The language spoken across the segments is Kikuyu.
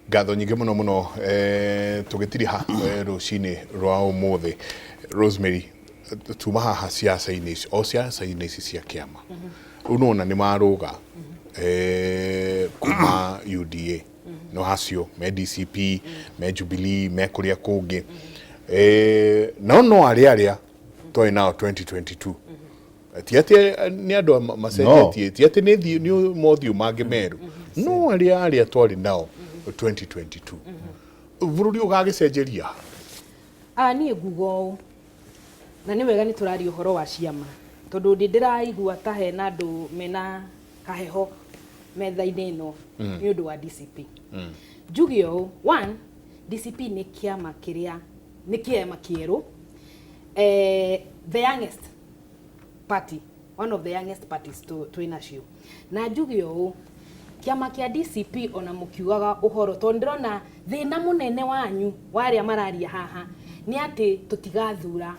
Ngatho nyingĩ mũno mũno, tũgĩtiriha rũcinĩ rwa ũmũthĩ. Rosemary, tuma haha ciaca-inĩ ici, o ciaca-inĩ ici cia kĩama, rĩu nĩwona nĩ marũga kuma UDA, no hacio me DCP, me Jubilee, me kũrĩa kũngĩ, nao no arĩa twarĩ nao 2022, ti atĩ nĩ andũ macenjetie, ti atĩ nĩ mothiũ mangĩ merũ, no arĩa twarĩ nao 2022, bũrũri ũgagĩcenjeria? A niĩ nguga ũũ, na nĩ wega nĩ tũraria ũhoro wa ciama, tondũ ndĩ ndĩraigua ta hena andũ mena kaheho metha-inĩ ĩno nĩ ũndũ wa DCP. Njuge ũũ, one, DCP nĩ kĩama kĩrĩa nĩ kĩama kĩerũ, the youngest party, one of the youngest parties twĩ nacio. Na njuge ũũ, kĩama kĩa DCP, ona mũkiugaga ũhoro, tondũ ndĩrona thĩna mũnene wanyu wa arĩa mararia haha nĩ atĩ tũtigathura,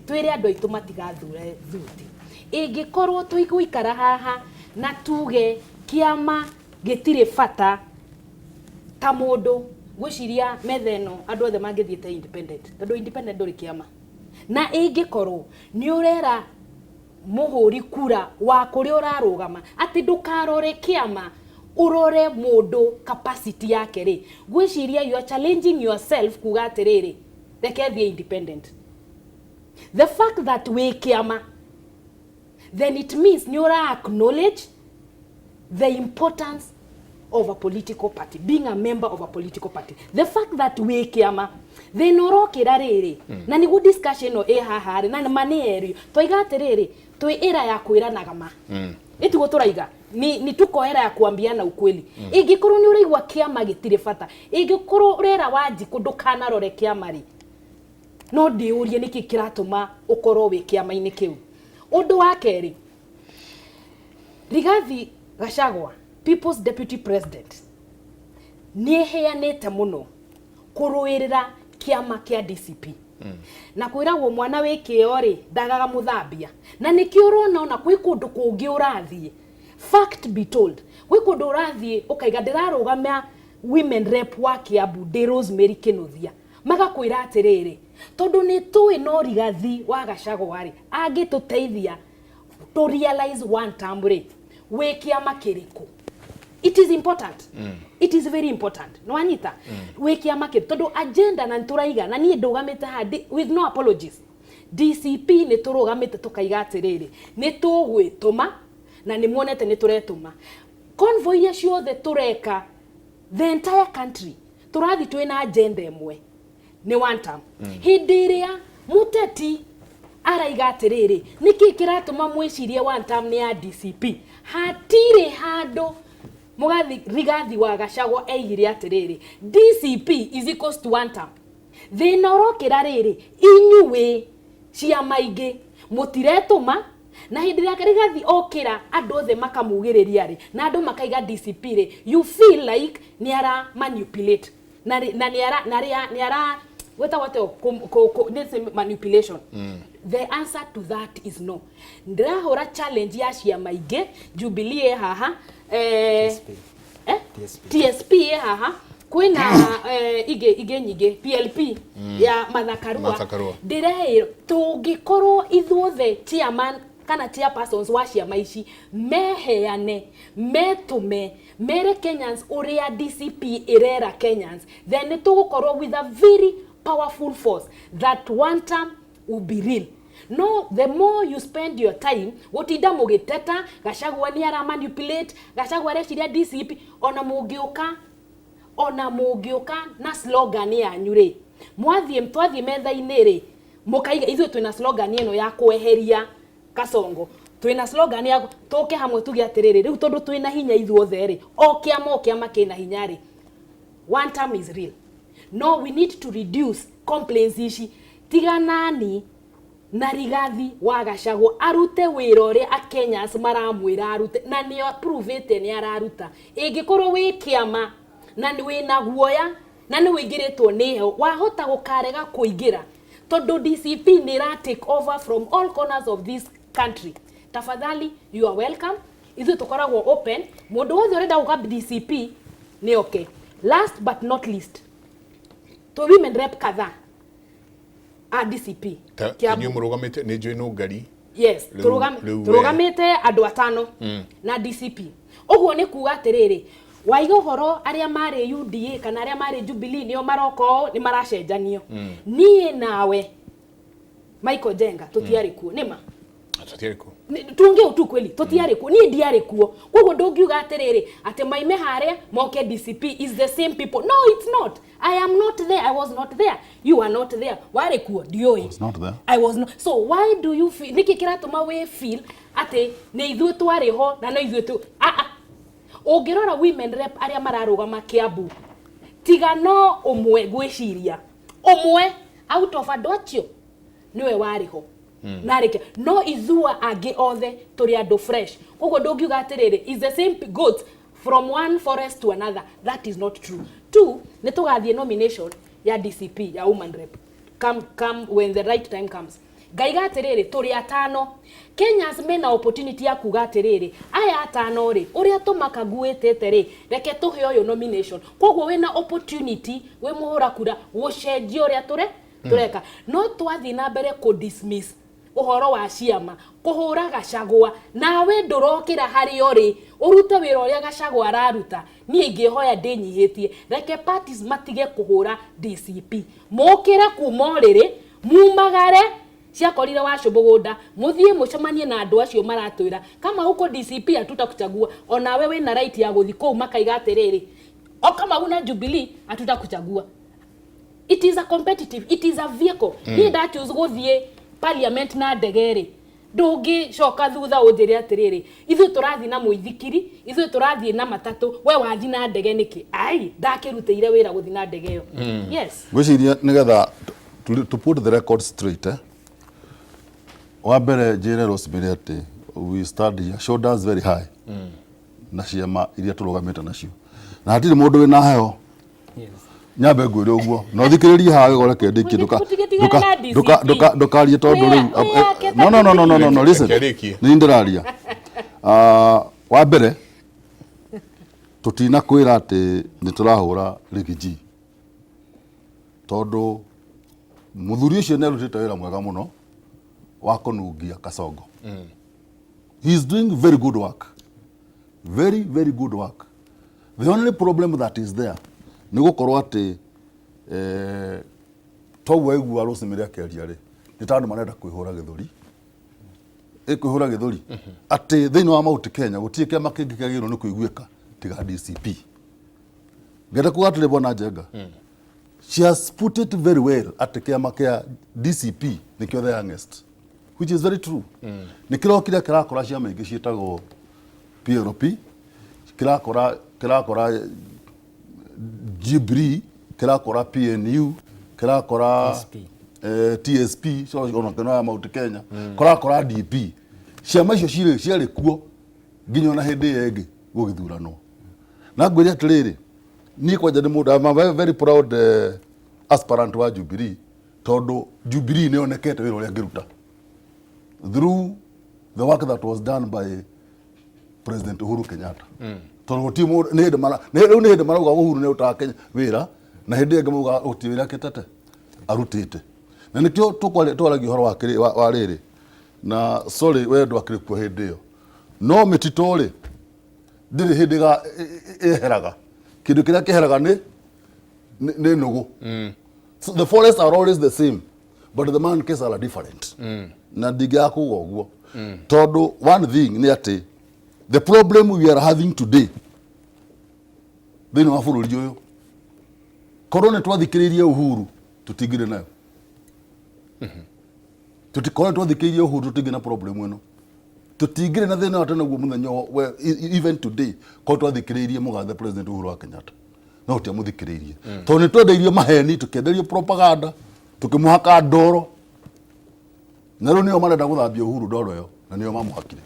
twĩre andũ aitũ matigathure thuti. Ĩngĩkorwo tũigũikara haha na tuge kĩama gĩtirĩ bata ta mũndũ, ngwĩciria metha ĩno andũ othe mangĩthiĩte independent, tondũ independent ndũrĩ kĩama. Na ĩngĩkorwo nĩ ũrera mũhũri kura wa kũrĩa ũrarũgama atĩ ndũkarore kĩama, ũrore mũndũ capacity yake rĩ, ngwĩciria you are challenging yourself kuga atĩrĩrĩ, reke thiĩ independent. The fact that wĩ kĩama, then it means nĩ ũra acknowledge the importance of a political party, being a member of a political party. The fact that wĩ kĩama, thĩna ũrokĩra rĩrĩ, na nĩguo discussion ĩno ĩ haha rĩ, na ma nĩ erio twaiga atĩrĩrĩ, twĩ ĩra ya kwĩranaga ma, ĩtiguo tũraiga ni tuko era ya kuambiana ukweli. Ingĩkorwo nĩ ũraigua kĩama gĩtirĩ bata, ingĩkorwo ũrera Wanjikũ ndũkanarore kĩama rĩ, no ndĩũrie nĩkĩ kĩratũma ũkorwo wĩ kĩama-inĩ kĩu. Ũndũ wa kerĩ, Rigathi Gachagua, People's Deputy President, nĩ eheanĩte mũno kũrũĩrĩra kĩama kĩa DCP, na kwĩragwo mwana wĩ kĩo rĩ ndagaga mũthambia, na nĩkĩo ũrona ona kwĩ kũndũ kũngĩ ũrathiĩ, fact be told, gwĩ kũndũ ũrathiĩ ũkaiga ndĩrarũgamia women rep wa Kiambu, ndĩ Rosemary Kĩnuthia, magakwĩra atĩrĩrĩ, tondũ nĩ tũĩ no Rigathi wa Gachagua rĩ angĩtũteithia to realize one term rĩ, wĩ kĩama kĩrĩkũ? It is important, it is very important. Nĩwanyita wĩ kĩama kĩrĩkũ? Tondũ agenda na nĩtũraiga, na niĩ ndũgamĩte haha with no apologies, DCP nĩ tũrũgamĩte tũkaiga atĩrĩrĩ, nĩ tũgwĩtũma, na nĩ muonete nĩ tũretũma convoy iria ciothe tũreka the entire country, tũrathiĩ twĩna agenda ĩmwe, nĩ one term. Hĩndĩ ĩrĩa mũteti araiga atĩrĩrĩ, nĩkĩ kĩratũma mwĩcirie one term nĩ ya DCP? Hatirĩ handũ mũgathi Rigathi wa Gachagua eigire atĩrĩrĩ, DCP is equals to one term. Thĩna ũrokĩra rĩrĩ, inyuĩ ciama ingĩ mũtiretũma, na hĩndĩ ĩrĩa Rigathi okĩra andũ othe makamugĩrĩria rĩ, na andũ makaiga DCP rĩ, you feel like nĩ ara manipulate na nĩ ara na nĩ ara gwĩtagwo atĩa, nĩ manipulation. The answer to that is no. Ndĩrahũra challenge ya ciama ingĩ, Jubilee ĩ haha, TSP. Eh? TSP. TSP ĩ haha, kwĩna ingĩ nyingĩ, PLP ya Martha Karua. Martha Karua. Ndĩreĩrwo tũngĩkorwo ithuothe chairman kana chairpersons wa ciama ici meheane, metũme, mere Kenyans ũrĩa DCP ĩrera Kenyans, then nĩ tũgũkorwo with a very powerful force that one term will be real. No the more you spend your time gũtinda mũgĩteta Gachagua nĩ ara manipulate, Gachagua areciria DCP, ona mũngĩũka na slogan yanyu rĩ, mwathiĩ twathiĩ metha-inĩ rĩ, mũkaiga ithuĩ twĩna slogan ĩno ya kweheria Kasongo, twĩna slogan ya tũke hamwe, tuge atĩrĩrĩ, rĩu tondũ twĩna hinya ithuothe rĩ, o kĩama kĩna hinya rĩ, one term is real. No we need to reduce complaints ici. Tiganani na Rigathi wa Gachagua arute wĩra ũrĩa akenyans maramwĩra arute, na nĩ approve-ĩte nĩ araruta. Ĩngĩkorwo wĩ kĩama na nĩ wĩna guoya na nĩ wĩingĩrĩtwo nĩ heho, wahota gũkarega kũingĩra, tondũ DCP nĩ ĩra take over from all corners of this country. Tafadhali, you are welcome. Ithuĩ tũkoragwo open, mũndũ wothe ũrenda gũka DCP nĩ oke. Last but not least, to women rep kadhaa a DCP Ta Kiambu. inyuĩ mũrũgamĩte nĩ njũĩ nũngari. Yes. Rĩu we- Tũrũgamĩte andũ atano na DCP. Ũguo nĩ kuga atĩrĩrĩ, waiga ũhoro arĩa marĩ UDA kana arĩa marĩ Jubilee nĩo maroka ũũ, nĩ maracenjanio. Niĩ nawe Michael Jenga tũtiarĩ kuo, nĩma? Tũtiarĩ kuo. Tuongee tu kweli, tũtiarĩ kuo, niĩ ndiarĩ kuo. Koguo ndũngiuga atĩrĩrĩ atĩ maime harĩa moke DCP is the same people. No, it's not. I am not there, I was not there, you are not there. Warĩ kuo? Ndiũĩ. Was not there. I was not. So why do you feel, nĩkĩ kĩratũma wĩ feel atĩ nĩ ithuĩ twarĩ ho na no ithuĩ tu? Ah, ah. Ũngĩrora women rep arĩa mararũgama Kiambu, tiga no ũmwe, ngwĩciria ũmwe out of andũ acio nĩwe warĩ ho narĩke, no ithua angĩ othe tũrĩ andũ fresh. Koguo ndũngiuga atĩrĩrĩ is the same goat from one forest to another. That is not true. Two, nĩ tũgathiĩ nomination ya DCP ya woman rep come when the right time comes. Ngaiga atĩrĩrĩ, tũrĩ atano. Kenyans mena opportunity ya kuga atĩrĩrĩ, aya atano rĩ, ũrĩa tũmakaguĩtĩte rĩ, reke tũhe ũyũ nomination. Koguo wĩna opportunity wĩ mũhũra kura gũcenjia ũrĩa tũre tũreka. No twathiĩ na mbere kũ dismiss ũhoro wa ciama kũhũra Gacagua, nawe ndũrokĩra harĩa ũrĩ ũrute wĩra ũrĩa Gacagua araruta. Niĩ ingĩhoya ndĩnyihĩtie, reke parties matige kũhũra DCP, mũkĩre kuma ũrĩrĩ, mumagare ciakorire wacũ mũgũnda, mũthiĩ mũcemanie na andũ acio maratwĩra kama huko DCP hatutakuchagua. Onawe wĩna right ya gũthiĩ kũu makaiga atĩrĩrĩ, o kama una Jubilee hatutakuchagua. It is a competitive, it is a vehicle. Niĩ nda choose gũthiĩ parliament na ndege rĩ, ndũngĩcoka thutha ũnjĩre atĩrĩrĩ, ithuĩ tũrathiĩ na mũithikiri, ithuĩ tũrathiĩ na matatũ, we wathiĩ na ndege nĩkĩ? Ai, ndakĩrutĩire wĩra gũthiĩ na ndege ĩyo. Yes. Ngwĩciria nĩgetha to put the record straight, eh? Wa mbere njĩre Rosemary atĩ we stand here shoulders very high na ciama iria tũrũgamĩte nacio, na hatirĩ mũndũ wĩna heho. Nyambe ngwĩre ũguo na ũthikĩrĩrie haha wega, ũreke ndĩkie. Mũtigĩtigane na DCP. Ndũkarie tondũ rĩu Wĩyake. No, no, no, no, no, no, no, listen. Reke arĩkie. Nĩ ndĩraria. Ah, wa mbere tũtinakwĩra atĩ nĩ tũrahũra Riggy G, tondũ mũthuri ũcio nĩ arutĩte wĩra mwega mũno wa kũnungia Kasongo. He is doing very good work, very very good work. The only problem that is there nĩ gũkorwo atĩ toguo waigua Rosemary akĩaria rĩ, nĩ ta andũ marenda kwĩhũra gĩthũri, ĩkwĩhũra gĩthũri atĩ thĩinĩ wa Mount Kenya gũtirĩ kĩama kĩngĩ kĩagĩrĩirwo nĩ kũiguĩka tiga DCP. Ngenda kuga atĩrĩ, bwana Njenga, she has put it very well atĩ kĩama kĩa DCP nĩkĩo the youngest, which is very true. Nĩ kĩrokire kĩrakora ciama ingĩ ciĩtagwo PLP, kĩrakora Jubilee, kĩrakora PNU, kĩrakora TSP. TSP, so ona kĩno ya Mount Kenya, kũrakora DP. Ciama icio cirĩ ciarĩ kuo nginya ona hĩndĩ ĩyo ĩngĩ gũgĩthuranwo. Na ngwĩre atĩrĩrĩ, niĩ kwanja nĩ mũndũ, I'm a very, very proud aspirant wa Jubilee, tondũ Jubilee nĩ yonekete wĩra ũrĩa ngĩruta through the work that was done by President Uhuru Kenyatta, tondũ gũtirĩ mũndũ nĩ hĩndĩ mara rĩu nĩ hĩndĩ marauga Uhuru nĩ arutaga Kenya wĩra, na hĩndĩ ĩngĩ mauga gũtirĩ wĩra kĩtete arutĩte. Na nĩkĩo twaragia ũhoro wa wa rĩrĩ. Na sorry, we ndwakĩrĩ kuo hĩndĩ ĩyo, no mĩtitũ rĩ, ndĩrĩ hĩndĩ ĩheraga. Kĩndũ kĩrĩa kĩheraga nĩ nũgũ. So the forests are always the same, but the monkeys are different. Na ndingĩaga kuga ũguo tondũ one thing nĩ atĩ the problem we are having today thĩinĩ wa bũrũri ũyũ, korwo nĩ twathikĩrĩirie Uhuru tũtingĩrĩ nayo. Tũtikorwo nĩ twathikĩrĩirie Uhuru, tũtingĩ na problem ĩno, tũtingĩrĩ na thĩna wa tene guo mũthenya even today, korwo twathikĩrĩirie mũgathe President Uhuru wa Kenyatta. No tũtiamũthikĩrĩirie tondũ nĩ twendeirio maheni, tũkĩenderio propaganda, tũkĩmũhaka ndoro, na rĩu nĩo marenda gũthambia Uhuru ndoro ĩyo, na nĩo mamũhakire.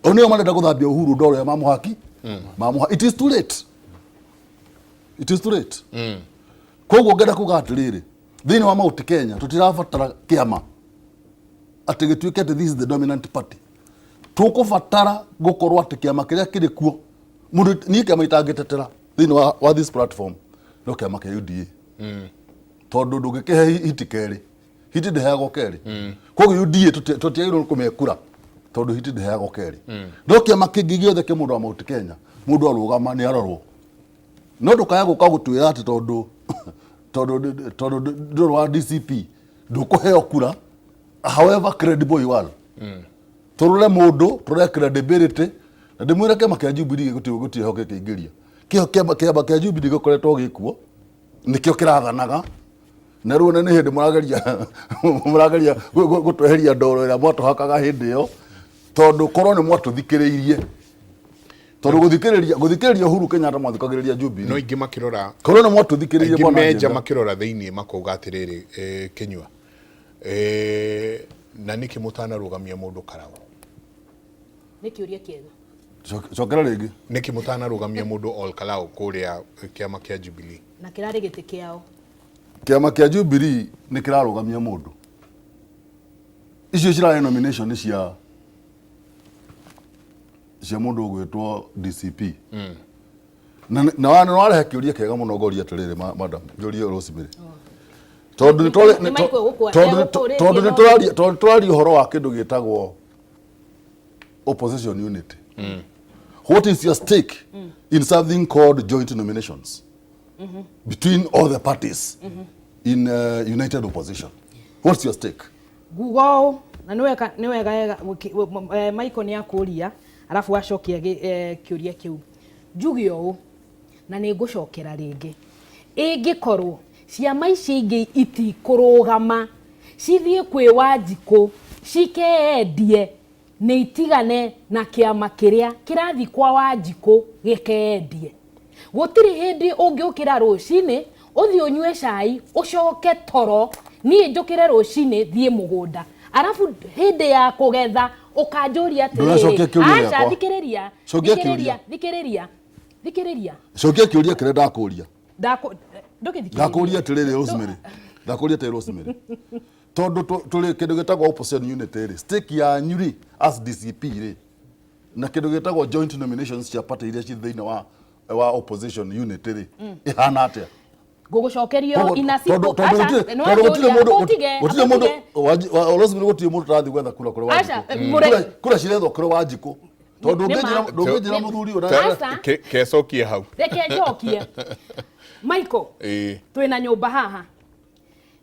O nĩo marenda gũthambia Uhuru ndoro ĩyo mamũhaki mamũha. It is too late, it is too late. Koguo ngenda kuga atĩrĩrĩ, thĩinĩ wa Mount Kenya tũtirabatara kĩama atĩ gĩtuĩke atĩ this is the dominant party. Tũkũbatara gũkorwo atĩ kĩama kĩrĩa kĩrĩ kuo Mũndũ niĩ kĩama itangĩtetera thĩinĩ wa this platform no kĩama kĩa UDA, tondũ ndũngĩkĩhe hiti kerĩ, hiti ndĩheagwo kerĩ. Koguo UDA tũtiagĩrĩirwo nĩ kũmĩhe kura tondũ hiti ndĩheagwo kerĩ. No kĩama kĩngĩ gĩothe kĩa mũndũ wa Mount Kenya, mũndũ arũgama nĩ arorwo, no ndũkaya gũka gũtwĩra atĩ tondũ ndũrĩ wa DCP ndũkũheo kura, however credible you are. Tũrore mũndũ, tũrore credibility, na ndĩmwĩre kĩama kĩa Jubilee gũtirĩ ho gĩkĩingĩria. Kĩama kĩa Jubilee gĩkoretwo gĩkuo, nĩkĩo kĩrathanaga, na rĩu ona nĩ hĩndĩ mũrageria gũtweheria ndoro ĩrĩa mwatũhakaga hĩndĩ ĩyo, tondũ korwo nĩ mwatũthikĩrĩirie, tondũ gũthikĩrĩria Uhuru Kenyatta mwathikagĩrĩria Jubilee. No ingĩ makĩrora Korwo nĩ mwatũthikĩrĩirie, aingĩ bwana menja Njenga. Makĩrora thĩinĩ makauga atĩrĩrĩ, Kĩnyua, na nĩkĩ mũtanarũgamia mũndũ Karau? Nĩ kĩũria kĩega. Cokera rĩngĩ. Nĩkĩ mũtanarũgamia mũndũ Ol Kalou kũrĩa kĩama kĩa Jubilee? Na kĩrarĩ gĩtĩ kĩao. Kĩama kĩa Jubilee nĩ kĩrarũgamia mũndũ. Icio cirarĩ nomination cia mũndũ ũgwĩtwo DCP. Na warehe kĩũria kĩega mũno. Ngoria atĩrĩrĩ, madam, njũrie Rosemary, tondũ Nĩ Michael egũkũrĩtie. Tondũ tũraria ũhoro wa kĩndũ gĩtagwo opposition unity, what is your stake in something called joint nominations between all the parties in united opposition? What's your stake? Nguga ũũ, na nĩ wega Michael nĩ akũria arabu acokia kĩũria kĩu. Njuge ũũ, na nĩ ngũcokera rĩngĩ, ĩngĩkorwo ciama ici ingĩ itikũrũgama cithiĩ kwĩ Wanjikũ cikeendie, nĩ itigane na kĩama kĩrĩa kĩrathiĩ kwa Wanjikũ gĩkeendie. Gũtirĩ hĩndĩ ũngĩũkĩra rũcinĩ ũthiĩ ũnyue cai ũcoke toro, niĩ njũkĩre rũcinĩ thiĩ mũgũnda, arabu hĩndĩ ya kũgetha ũkanjũria Ndũracokia atĩrĩrĩ. Kĩũria Aca, gĩakwa. thikĩrĩria. Cokia Thikĩrĩria. kĩũria. Thikĩrĩria, thikĩrĩria. Cokia kĩũria kĩrĩa ndakũria. Ndũgĩthikĩrĩrie. Ndakũria atĩrĩrĩ, Rosemary, ndakũria atĩrĩrĩ, Rosemary, tondũ tũrĩ kĩndũ gĩtagwo opposition unity rĩ, stake yanyu rĩ as DCP rĩ na kĩndũ gĩtagwo joint nominations cia party iria ci thĩinĩ wa opposition unity rĩ, ĩhana atĩa? Ngũgũcokerio ina Tondũ simple. gũtirĩ Aca, nĩ tondũ gũtirĩ wanjũria, mũndũ ũtige, gũtirĩ mũndũ ũtige. Rosemary, gũtirĩ mũndũ ũrathiĩ gwetha kura kũrĩ Aca, Wanjikũ. Kura cirethwo kũrĩ Wanjikũ, tondũ Nĩ ma. ndũngĩnjĩra mũthuri ũyũ Aca. Kecokie hau. Reke njokie, Michael. Twĩna nyũmba haha.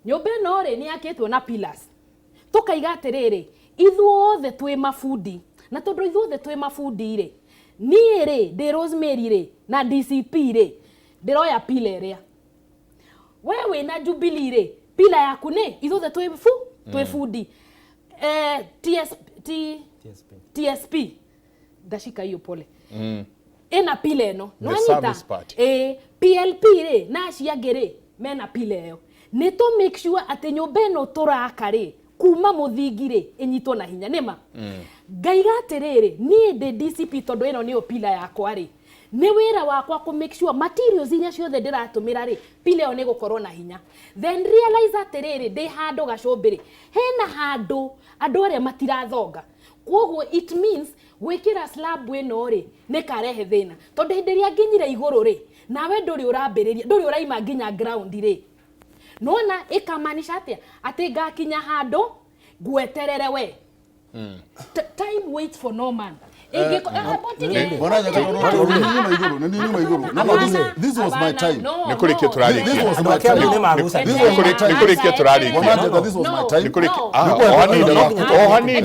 Nyũmba ĩno rĩ, nĩ yakĩtwo na pillars. Tũkaiga atĩrĩrĩ, ithuothe twĩ mabundi, na tondũ ithuothe twĩ mabundi rĩ, niĩ rĩ ndĩ Rosemary rĩ na DCP rĩ, ndĩroya pillar ĩrĩa. We wĩna Jubilee rĩ, pillar yaku nĩ ithuothe twĩ bundi. TS, T, TSP. TSP, ndashika hiyo, pole, ĩna pillar ĩno. The Nĩwanyita? Service Party. Ĩ PLP rĩ na acio angĩ rĩ mena pillar ĩyo. Nĩ tũ make sure atĩ nyũmba ĩno tũraka rĩ, kuma mũthingi rĩ, ĩnyitwo na hinya. Nĩma ngaiga atĩrĩrĩ, niĩ ndĩ DCP, tondũ ĩno nĩyo pillar yakwa rĩ, nĩ wĩra wakwa kũ make sure materials iria ciothe ndĩratũmĩra rĩ, pillar ĩyo nĩ gũkorwo na hinya. Then realize atĩrĩrĩ, ndĩ handũ gacũmbĩrĩ, hena handũ andũ arĩa matirathonga. Koguo it means gwĩkĩra slab ĩno rĩ, nĩ karehe thĩna, tondũ hĩndĩ ĩrĩa nginyire igũrũ rĩ, nawe ndũrĩ ũrambĩrĩria, ndũrĩ ũraima nginya ground rĩ. Nona ĩkamaanisha atĩa? Atĩ ngakinya handũ ngweterere we. Time waits for no man. Bwana Nyaga, tondũ nĩ niĩ nyuma igũrũ, nĩ niĩ nyuma igũrũ. No, this was my time. Nĩ kũrĩkia tũrarĩkia. This was my time. Nĩ magucania. This was my time. Nĩ kũrĩkia tũrarĩkia. Bwana Njenga, this was my time. Nĩ kũrĩkia. No. Ah, Nĩ o hanini, kũrĩkia. o hanini. Eh,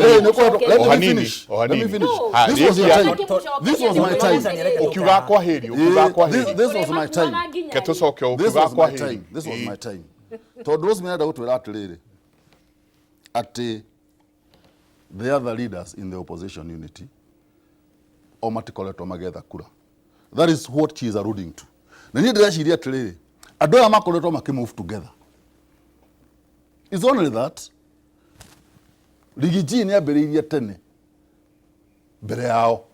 let O me hanini, finish. o Let me hanini. finish. Ah, This was your rĩkia. time. This was my time. Ũkiuga kwa heri, ũkiuga kwa This, heri. this was my time. Ke tũcoke This ũkiuga was kwa my heri. time. This was my time. Tondũ Rosemary arenda gũtwĩra atĩrĩrĩ, atĩ the other leaders in the opposition unity o matikoretwo magĩetha kura. That is what she is alluding to. Na niĩ ndĩreciria atĩrĩrĩ, andũ aya makoretwo makĩmove together. It's only that Riggy G nĩ ambĩrĩirie tene mbere yao,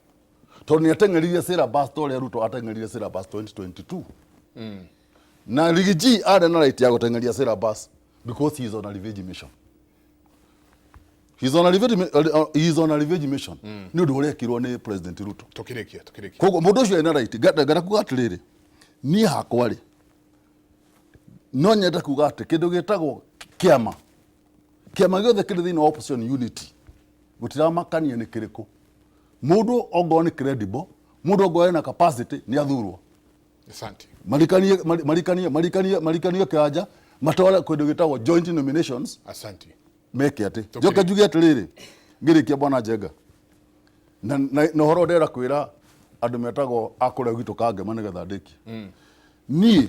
tondũ nĩ ateng'eririe syllabus ta ũrĩa Ruto ateng'eririe syllabus 2022, na Riggy G arĩ na right ya gũteng'eria syllabus because he is on a revenge mission. He's on a revenge, he's on a revenge mission nĩ ũndũ ũrekirwo nĩ President Ruto. Tukirikia, tukirikia. Koguo mũndũ ũcio ena right. Ngenda kuga atĩrĩrĩ, niĩ hakwa rĩ, no nyende kuga atĩ kĩndũ gĩtagwo kĩama, kĩama gĩothe kĩrĩ thĩinĩ wa opposition unity, gũtiramakania nĩ kĩrĩkũ, mũndũ ongorwo nĩ credible, mũndũ ongorwo ena capacity, nĩ athurwo. Asante. Marikanie, marikanie, marikanie, marikanie kĩwanja, matware kĩndũ gĩtagwo joint nominations. Asante. Meke atĩ njoke njuge atĩrĩrĩ, ngĩrĩkia, bwana Njenga, na ũhoro ndĩrenda kwĩra andũ metagwo a kũrĩa gwitũ Kangema nĩgetha ndĩkie, niĩ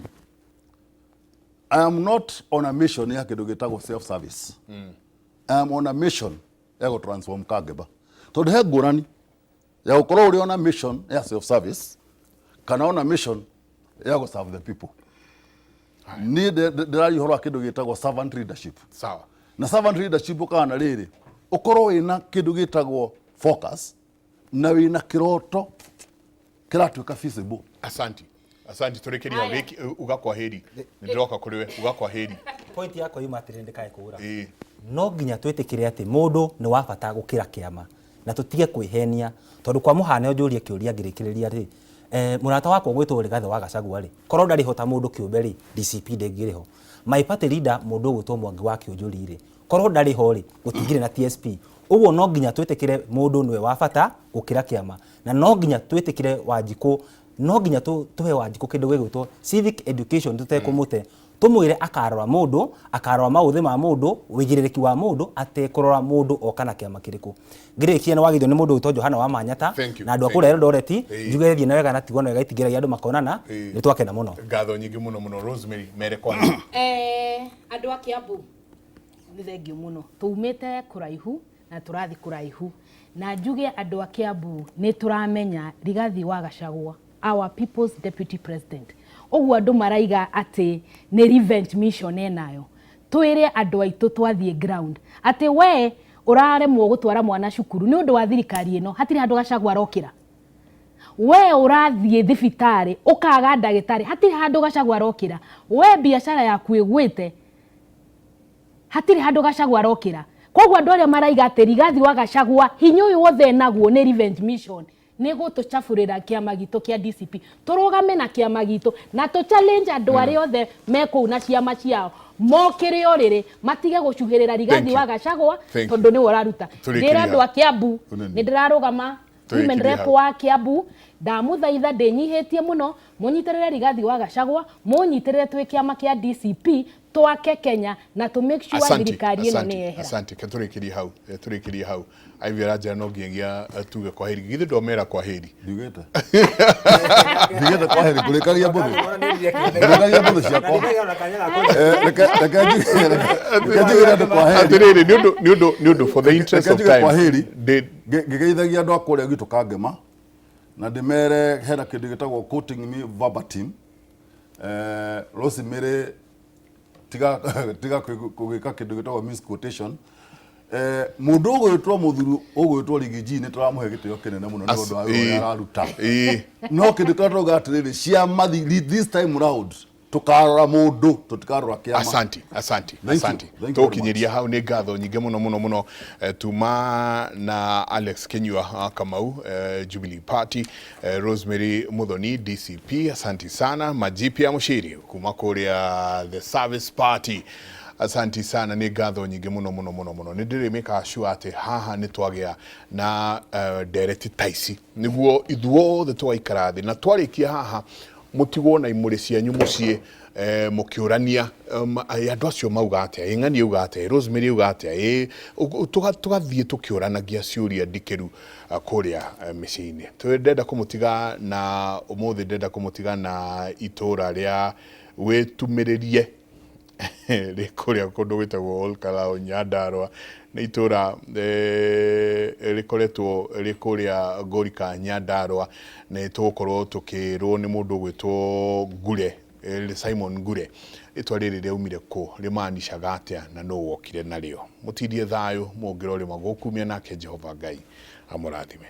I am not on a mission ya kĩndũ gĩtagwo self service. I am on a mission ya gũ transform Kangema, tondũ he ngũrani ya gũkorwo ũrĩ on a mission ya self service kana on a mission ya gũ serve the people. Niĩ ndĩraria ũhoro wa kĩndũ gĩtagwo servant leadership. Sawa. Na servant leadership ũkaga na rĩrĩ, ũkorwo wĩna kĩndũ gĩtagwo focus na wĩna kĩroto kĩratuĩka feasible. Asante, asante. Turekeria hau. Haya. Gĩki uga kwa heri, nĩ ndĩroka kũrĩ we, uga kwa heri. Point yakwa yuma atĩrĩ, ndĩkae kũra. Ĩĩ. No nginya twĩtĩkĩre atĩ mũndũ nĩ wa bata gũkĩra kĩama na tũtige kwĩhenia, tondũ kwa mũhano njũrie kĩũria ngĩrĩkĩrĩria rĩ, mũrata wakwa gwĩtwo Rigathĩ wa Gachagua rĩ, korwo ndarĩ ho ta mũndũ kĩũmbe rĩ, DCP ndĩngĩrĩ ho. My party leader, mũndũ ũgwĩtwo Mwangi wa Kĩũnjũri rĩ, korwo ndarĩ ho rĩ, gũtingĩrĩ na TSP. Ũguo no nginya twĩtĩkĩre mũndũ nĩwe wa bata gũkĩra kĩama, na no nginya twĩtĩkĩre Wanjikũ, no nginya tũhe Wanjikũ kĩndũ gĩgwĩtwo civic education, tũtekũmũte, tũmwĩre akarora mũndũ, akarora maũthĩ ma mũndũ, wĩigĩrĩrĩki wa mũndũ, atekũrora mũndũ oka na kĩama kĩrĩkũ. Ngĩrĩkia, nĩ wagithio nĩ mũndũ wĩtwo Johana wa Manyata Thank you, na andũ a thank kũrĩa you. Eldoret. Ĩĩ. Njuge thiĩ na wega na tigwo na wega, itingĩragia andũ makonana. Ĩĩ. Nĩ twakena mũno. Ngatho nyingĩ mũno mũno. Rosemary, mere kwa heri. Andũ a Kiambu, nĩ thengio mũno, tumĩte kũraihu na tũrathiĩ kũraihu, na njuge andũ a Kiambu nĩ tũramenya Rigathi wa Gachagua, our people's deputy president. Ũguo andũ maraiga atĩ nĩ revenge mission enayo, twĩre andũ aitũ twathiĩ ground atĩ we ũraremwo gũtwara mwana cukuru nĩ ũndũ wa thirikari ĩno, hatirĩ handũ Gachagua arokĩra. We ũrathiĩ thibitarĩ ũkaga ndagĩtarĩ, hatirĩ handũ Gachagua arokĩra. We biacara yaku ĩgwĩte, hatirĩ handũ Gachagua arokĩra. Koguo andũ arĩa maraiga atĩ Rigathi wa Gachagua hinya ũyũ wothe naguo nĩ revenge mission, nĩ gũtũcabũrĩra kĩama gitũ kĩa DCP. Tũrũgame na kĩama gitũ na tũ challenge andũ arĩa othe me kũu na ciama ciao mokĩre ũrĩrĩ, matige gũcuhĩrĩra Rigathi you. wa Gachagua, Thank you. tondũ nĩwe ũraruta. Tũrĩkĩrie Ndĩra hau. andũ a Kiambu, Ũnene. nĩ ndĩrarũgama women Tũrĩkĩrie rep hau. wa Kiambu, ndamũthaitha ndĩnyihĩtie mũno, mũnyitĩrĩre Rigathi wa Gachagua, mũnyitĩrĩre twĩ kĩama kĩa DCP, twake Kenya na tũ make sure Asante, thirikari ĩno nĩ asante, yehera. asante. Ke tũrĩkĩrie hau, tũrĩkĩrie hau. Ivy aranjĩra no nginyagia tuge kwa heri. Githĩ ndomera kwa heri? Ndiugĩte kwa heri, ngũrĩkagia mbũthũ, ngũrĩkagia mbũthũ ciakwa. Reke njugĩre andũ kwa heri. Atĩrĩrĩ, nĩ ũndũ for the interest Reke of njuge time kwa heri, ngĩgeithagia andũ a kũrĩa gwitũ Kangema, na ndĩmere hena kĩndũ gĩtagwo quoting me verbatim. Rosemary, tiga kũgĩka kĩndũ gĩtagwo misquotation. Mũndũ ũgwĩtwo mũthuri ũgwĩtwo Rigiji, nĩ tũramũhe gĩtĩo kĩnene mũno nĩ ũndũ wa wĩra ũrĩa araruta, no kĩndũ kĩrĩa tũrauga atĩrĩrĩ, ciama this time round tũkarora mũndũ, tũtikarora kĩama. Asante, asante. Thank you. Asante. Thank you very Tũkinyĩria hau, nĩ ngatho nyingĩ mũno mũno mũno, tuma na Alex Kinyua wa Kamau, Jubilee Party, Rosemary Muthoni, DCP, asante sana. Majipia Mushiri kuma kũrĩa The Service Party, asanti sana. Nĩ ngatho nyingĩ mũno mũno mũno mũno. Nĩ ndĩrĩmĩkaga sure atĩ haha nĩ twagĩa na ndereti ta ici, nĩguo ithuothe tũgaikara thĩ na twarĩkia haha mũtigwo na imũrĩ cianyu mũciĩ, mũkĩũrania, andũ acio mauga atĩa, ĩ ng'ani auga atĩa, ĩ Rosemary auga atĩa, ĩ tũgathiĩ tũkĩũranagia ciũria ndikĩru kũrĩa mĩciĩ-inĩ. Ndĩrenda kũmũtiga na ũmũthĩ, ndĩrenda kũmũtiga na itũra rĩa wĩtumĩrĩrie rĩ kũrĩa kũndũ gwĩtagwo Olkalou, Nyandarua. Nĩ itũra rĩkoretwo rĩ kũrĩa Ngorika, Nyandarua. Nĩ tũgũkorwo tũkĩrwo nĩ mũndũ ũgwĩtwo Ngure, Simon Ngure, rĩtwa rĩrĩ rĩaumire kũ, rĩmaanishaga atĩa, na nũ wokire narĩo. Mũtindie thayũ, mũngĩra ũrĩma gũkumia, nake Jehova Ngai amũrathime.